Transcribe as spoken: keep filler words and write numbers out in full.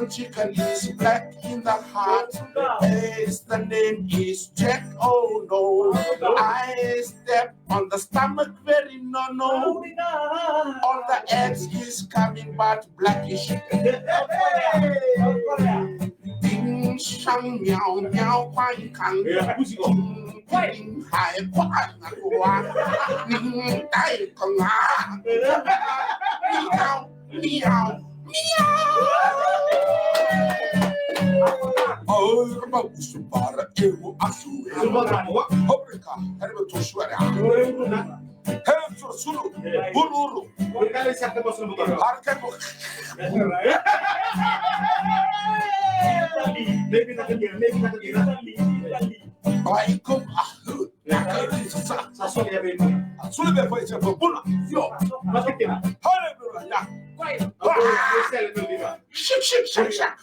Chicken is black in the heart. As the name is Jack, oh no. I step on the stomach very no no. All the eggs is coming but blackish. Ding shang miao miao kuang kang. Ding ding hai kuang kua. Ning tai kong ah. Miao. Miau, miau. Ora mabusu para eu asu eu. Obreka, era me tosu era. He suru suru, bulu uru. Arke mo. Ai kom ahu. Sa soli ya vei. Soli vei fai sa buna. Yo. Mas que tem. Haleluya. Shik shik shik shik.